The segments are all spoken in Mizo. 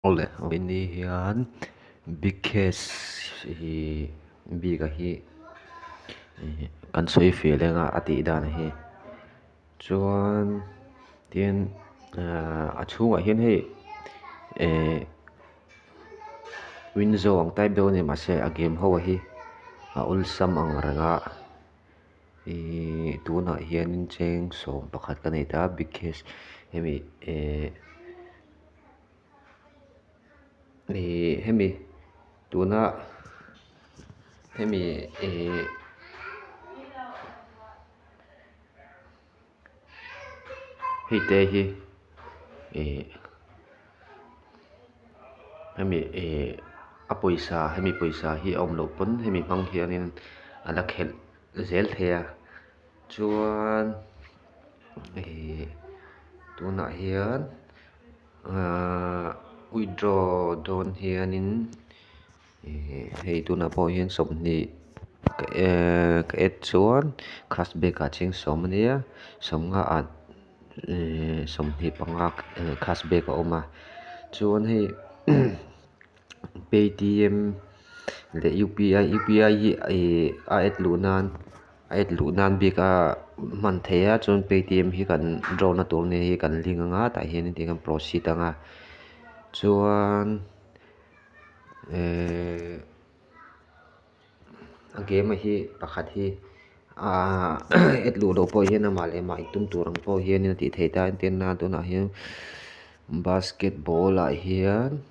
Awle vawiin hian big cash ihh bik a hi ihh kan sawi fiah leh ang a a tih dan hi chuan tin ahh a chhungah hian hei ehh winzo ang type deuh a ni mahse a game ho hi a awlsam ang reng a ihh tunah hianin cheng sawmpakhat ka nei ta big cash hemi ehh. Ihh hemi tuna hemi ihh hei te hi ihh hemi ihh a pawisa hemi pawisa hi a awm loh pawn hemi hmang hianin a la khelh zel thei a chuan ihh tunah hian. Ahh withdraw dawn hianin ihh hei tunah pawh hian 20 ka ehh ka add chuan cashback ah cheng sawm ania 50 ah ehh 25 cashback a awm a chuan hei paytm leh UPI UPI hi ihh a add luh nan a add luh nan bik a hman theih a chuan paytm hi kan draw na tur ania hei kan link anga tah hian tikhan proceed anga chuan ehh a game hi pakhat hi ahh add luh loh pawh hian amah leh amah intum tur ang pawh hian a tih theih ta a entir nan tunah hian basketball ah hian.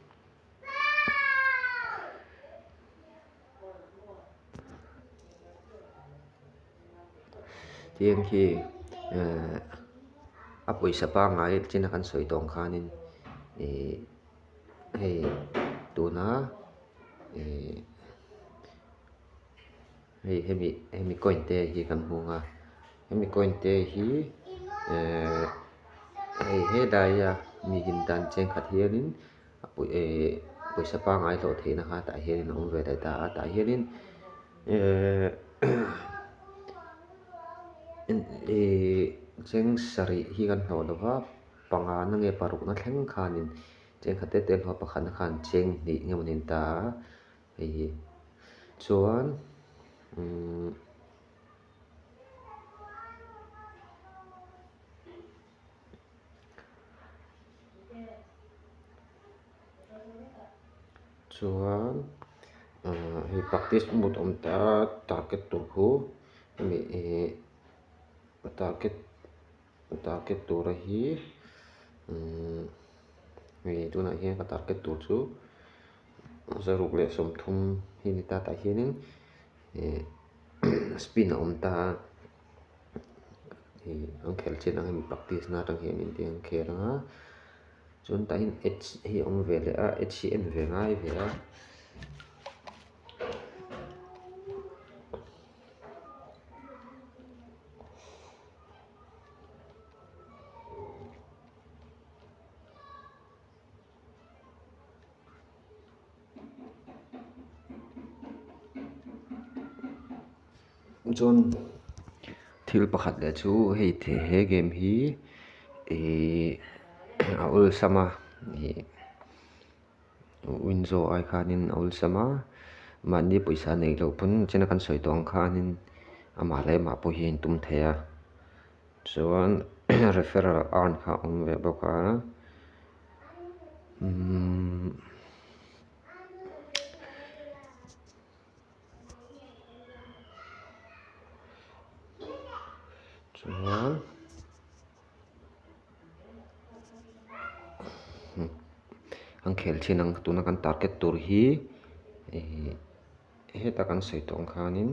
Tiang khi ehh a pawisa pangngai chin a kan sawi tawh ang khanin ihh hei tuna ihh hei hemi hemi coin te hi kan hmu ang a hemi coin te hi ehh hei helaia mi hlim dan chengkhat hianin. Ehh pawisa pangngai hlawh theihna kha tah hianin a awm ve leh ta a tah hianin ehh ihh cheng sarih hi kan hlawh lo va panga na nge paruk na thleng khanin cheng khat te te an hlawh a pakhatna khan cheng hnih nge mawni an ta a hei hi chuan umm. Chuan ahh hei practice mode a awm ta a target tur khu hemi ihh target target tura hi umm hei tunah hian ka target tur chu 130 hi a ni ta tah hianin ihh spin a awm ta a. Ih an khel chin ang hemi practice na atang hian in tih an khel ang a chuan tah hian ads hi a awm ve leh a ads hi en ve ngai ve a. Chuan thil pakhat leh chu hei he game hi ihh a awlsam a ih winzo ai khanin a awlsam a mahni pawisa neih loh pawn china kan sawi tawh ang khanin amah leh amah pawh hi a intum thei a chuan referral earn kha a awm ve bawk a umm. Chuan an khel thin ang tuna kan target tur hi ihh heta kan sawi tawh ang khanin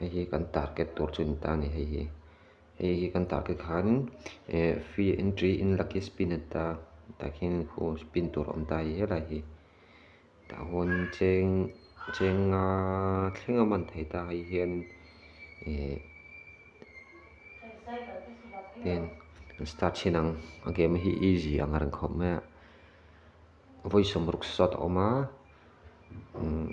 hei hi kan target tur chu a ni ta a ni hei hi hei hi kan target khanin eh free entry in lucky spin a ni ta tah khian khu spin tur a awm ta a helai hi. Tah huan cheng cheng nga thleng a man thei ta hei hian ih ten an start chhin ang a game hi easy ang reng khawp mai a vawi sawmruk shot a awm a umm.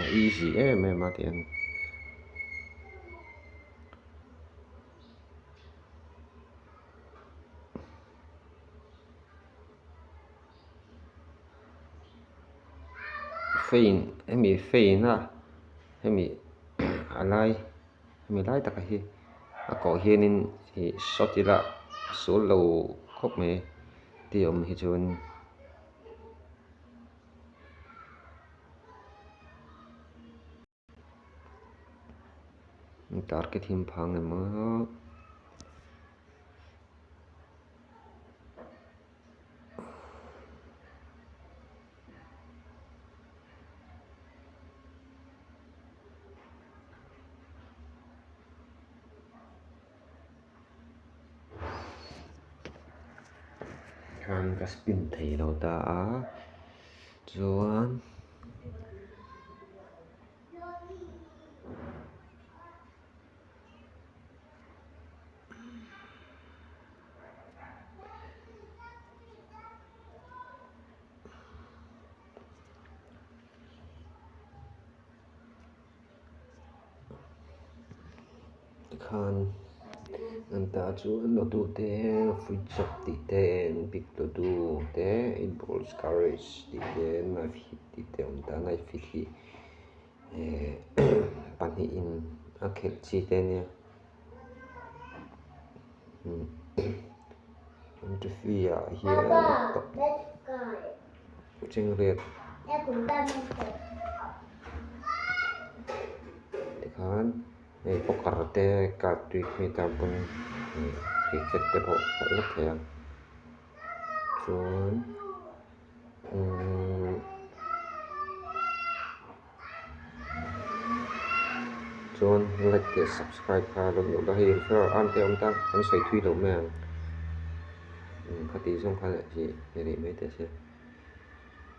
A easy em em a tih a ni. Fein hemi feina hemi a lai hemi lai taka hi a kawh hianin ih shot ila a sual lo khawp mai tih a awm hi chuan. Target hi an phang em a. Khan ka spin thei lo ta a chuan. Tikhan an tah chu ludo te fruit shop tih te big ludo te eight balls courage tih te knife hit tih te a awm ta knife hit hi ehh pahnihin a khelh chi te a nia entry ah hian chengriat tikhan hei poker te card tui khi tan pawn ih cricket te pawh khelh vek thei a chuan umm chuan like leh subscribe kha lo hmuh la hei referral arm te a awm ta kan sawi thui lo mai ang khati zawng kha leh hi ni rih mai teh se.